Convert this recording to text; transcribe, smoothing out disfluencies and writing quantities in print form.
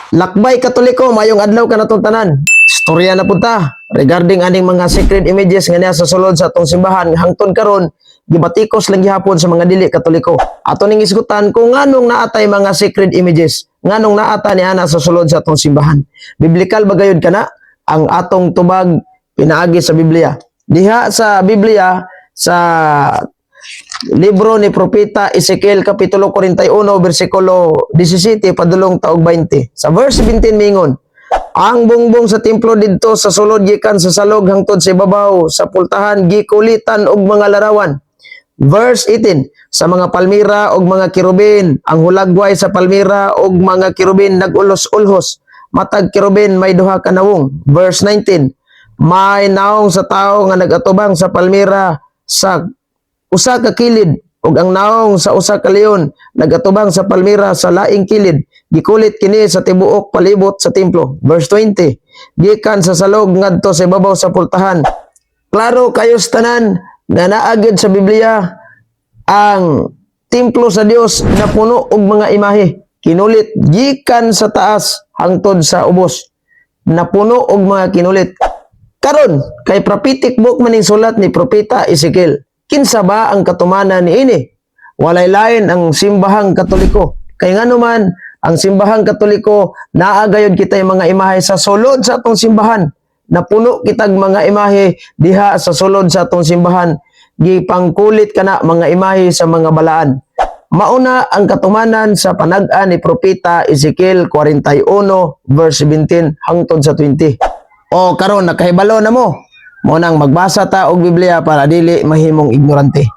Lakbay Katoliko, mayong adlaw kanatong tanan. Storya na pud ta regarding aning mga sacred images nga naa sa sulod sa atong simbahan nga hangtod karon gibatikos lang gihapon sa mga dili Katoliko. Ato ning isgutan kung nganong naa tay mga sacred images, nganong naa ta ni ana sa sulod sa atong simbahan. Biblical ba gayud kana ang atong tubag pinaagi sa Biblia? Diha sa Biblia, sa libro ni Propeta Ezekiel, kapitulo 41, bersikulo 17 padulong taog 20. Sa verse 17 mingon, "Ang bungbong sa templo didto sa sulod gikan sa salog hangtod sa ibabaw sa pultahan gikulitan og mga larawan." Verse 18, "Sa mga palmira og mga kerubin, ang hulagway sa palmira og mga kerubin nagulos-ulhos. Matag kerubin may duha ka nawong." Verse 19, "May naong sa tawo nga nagatubang sa palmira sa usa ka kilid ug ang naong sa usa ka leon nagatubang sa palmira sa laing kilid. Gikulit kini sa tibuok palibot sa templo." Verse 20, "Gikan sa salog ngadto sa ibabaw sa pultahan." Klaro kayo sa tanan nga naa gyud sa Biblia ang templo sa Dios napuno og mga imahe. Kinulit gikan sa taas hangtod sa ubos. Napuno og mga kinulit. Karon, kay prophetic book maning sulat ni Propeta Ezekiel. Kinsa ba ang katumanan niini? Walay lain ang Simbahang Katoliko. Kay ngano man ang Simbahang Katoliko, naa gayud kitay mga imahe sa sulod sa atong simbahan. Napuno kitag mga imahe diha sa sulod sa atong simbahan. Gipangkulit kana mga imahe sa mga balaan. Mauna ang katumanan sa panag-an ni Propeta Ezekiel 41 verse 17 hangtod sa 20. O karon nakahibalo na mo. Mao nang magbasa ta og Biblia para dili mahimong ignorante.